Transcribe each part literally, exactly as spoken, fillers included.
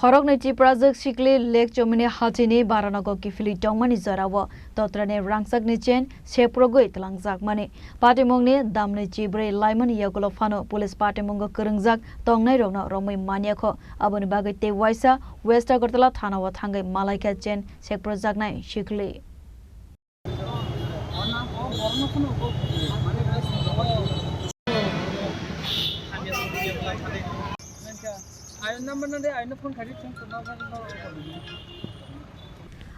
Khoroknwi Tiprajwk sikli Lake Chomini hachini baranogo kiphilwi tongmani jorao totrani rangchakni chain seprogwi twlangjakmani, patimungni damni chibrwi laimani yagulo phano police patimungo kwrwngjak tongnairokno romwi manyakho. Aboni bagwi tei waisa West Agartala thanao thangwi malaikha chain seprojaknai sikli.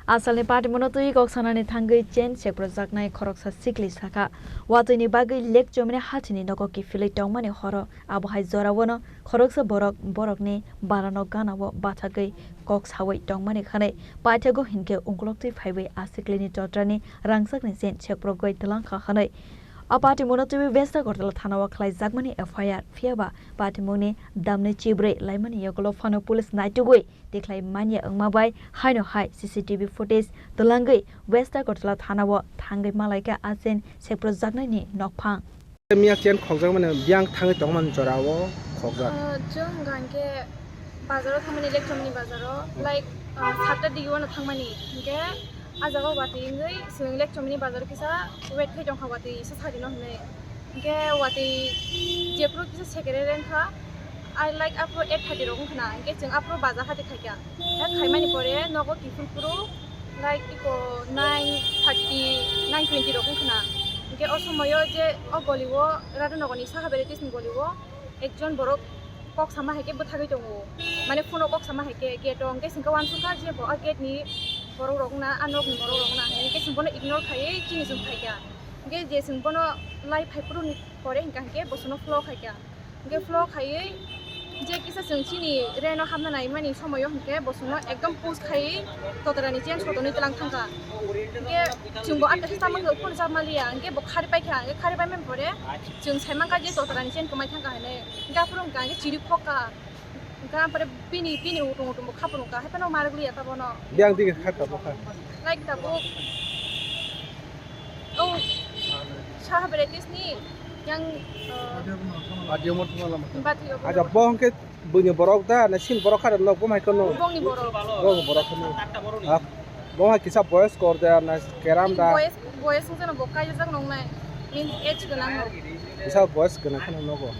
Asalni patimungo twi kok sanani thangwi chain seprojaknai khoroksa sikli sakha, watwini bagwi Lake Chomini hachini nogo kiphilwi tongmani horo. Abo hai jorao no khoroksa borok borokni barano ganao bathagwi kok sawi tongmani khanai paithago hinkhe ungkoloktwi phaiwi a siklini totrani rangchakni chain seprogwi twlangkha hwnwi. A patimungno twiwi West Agartala thanao khlaijakmani F I R, phiyaba patimungni damni chibrwi laimani yagulo phano police naitugwi tikhlai manya wngma bai haino hai C C T V footage twlangwi West Agartala thanao thangwi malaikha a chain seprojaknaini nokphang. Miya chain khokjak mani biyang thangwi tongmani jorao khokjak. Ah, chwng hwnkha hwnkhe bazaro thangmani, Lake Chomini bazaro, like, ah, satta digi uano thangmani. Hinkhe ah jaga o watwi wngwi chwng Lake Chomini bazaro kisa wait khai tongkha, watwi isa sarino hwnwi. Hinkhe watwi jephuru kisa sekere rengkha, ah, like, aphuru eight thirty rok wngkha na, hinkhe chwng aphuru bazar hati khaikha. Khe khaimani pore nogo kiphilphuru, like, iko nine thirty, nine twenty rok wngkha na. Hinkhe o somoyo je o goli o Radhanagor ni Saha Varieties ni goli o ekjon borok kok sama hai khe bwthagwi tongo. Mane phone o kok sama hai khe gate o, hinkhe chwng khe uansukha je bo a gate ni borok rok wngna, a nok ni borok rok wngna hinwi. Hinkhe chwng bono ignore khaiwi chini chwng phaikha. Hinkhe je chwng bono lai phaiphuru ni pore hinkha hinkhe bo chwngno follow khaikha. Hinkhe follow khaiwi je kisa chwng chini reno hapna naimani somoyo hinkhe bo chwngno ekdom push khaiwi totorani chain sotoni twlang thangkha. Hinkhe chwngbo ah kaisa chamani phone chapmaliya, hinkhe bo khari paikha, hinkhe khari paimani pore chwng saimankha je totorani chain kwmai thangkha hinwi. Hinkhe aphuru hinkha hinkhe chiri khokha, hinkhe aphuru bini, bini utung utung bo khapurungkha, haiphano marwkliya ta bono. Biyang digi kha tabukha. Like tabuk. Oh, Saha Varieties ni yang, uh, Bathi obo. Acha, bo hwnkhe buini borok da, na sin borok kha da nok, bo hai kheno? Bongni borok. Bongni borok kheno. Ah, bo hai kisa boyos kor da, na keram da? Boyos, boyos wngkha no bo kaijak nongnai. Min age gwnang no. Kisa boyos gwnang kheno nogo.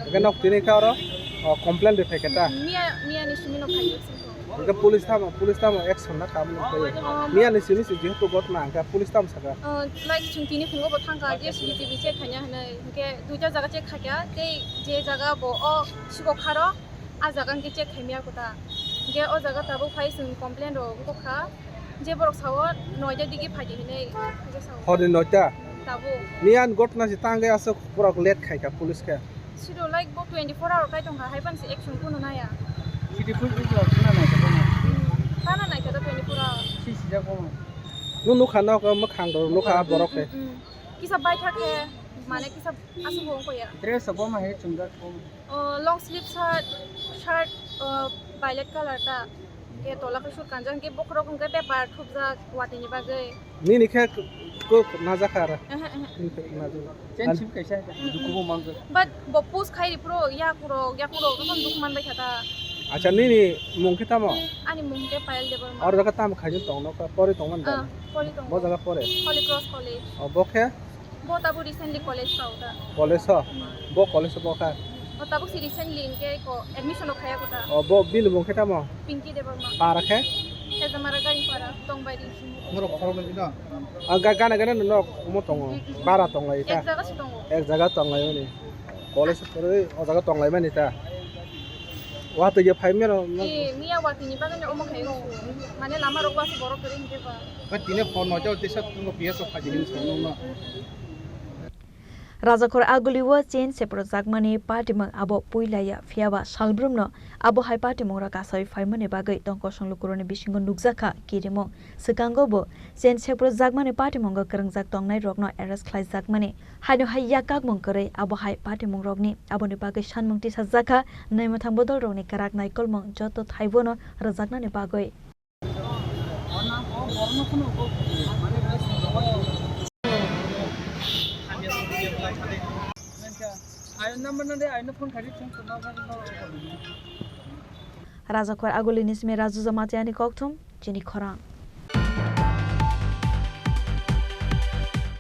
Hwnkhe nok tini kha oro, oh, complain rwphai khe ta? Miya, miya ni simi no phai. Hwnkhe police tamo, police tamo action na kha mwnwi phai. Um, Miya ni simi se jehetu ghotna hwnkhe police tamo sakha? Uh, like, chwng tini phungo bo thangkha je C C T V check khaina hinwi, hwnkhe duita jaga check khaikha, tei je jaga bo o sikok kharo, a jaga hwnkhe check khaimya kota. Hwnkhe o jaga tabuk phai chwng complain rok wngkha, je borok sao noita digi phaidi hinwi, hwnkhe sao. Horni noita? Tabuk. Miyan ghotna se tangwi aswk borok late khaikha police khe. Siro, like, bo twenty-four hour kai tongkha, hai phano se action kuno naya. Sidi phun phun phun phun nai kha. Tana nai kha twenty-four hour. Si sijak bo. Nung nukha nok, mwkhang rok nukha borok khe. Mm, mm, mm. Kisa bai kha khe, mane kisa aswk bo wngkha ya. Dress bo ma hai chumjak bo. Oh, long sleeve shirt, shirt, oh, violet color ta. Ke tola khe sut kanjak, ke bokhorok hwnkhe bepar thupjak watini bagwi. Nini khe ko najakha ara. Ehe, ehe. Nini khe najakha. Chen sip kaisa, dukubo manjak. But bo push khai ripro, yakurok, yakurok, tokon duk manbai kha ta. Acha, nini mung khe tamo? Ani mung khe Payal Debbarma. Oro jaga tamo khaijak tongno, pori tongmani tamo? Ah, pori tongo. Bo jaga pore? Holy Cross College. O, bo khe? Bo tabuk recently college pao ta. College o? Hmm. Bo college o bo kha? O tabuk si recently hinkhe ko admission o khaya ko ta. O, bo bini mung khe tamo? Pinky Debbarma. Para khe? Hezamara Garingpara, Tongbairi. Norok khoroknwi no? Ah, ga-, gana gana no nok omo tongo. Mm, mm. Bara tonglai ta? Ek jaga se tongo. Ek jaga tonglai mani. College porwi o jaga tonglai mani ta? Watwi ya phai mero no? Eh, miya watwi ni bagwi no omo khai o. Mane lama rok was borok kwrwi hinkhe ba. Ba tini phone no jao tisa tungo P S o phaji hin song no. Rajakhor agulio chain seprojakmani patimung abo puila ya, phiyaba salbrumno abo hai patimungrok kasawi phaimani bagwi tongkosong lukurokni bisingo nukjakha kirimung. Swkango bo chain seprojakmani patimungo kwrwngjak tongnairokno arrest khlaijakmani, haino hai yakakmung kwrwi abo hai patimungrokni aboni bagwi sanmung tisajakha, naimwthang bodolrokni kwrak naikolmung joto thaibono rwjaknani bagwi. Rajakhor Agulini simi Raju Jamatiani kokthum, chini khorang.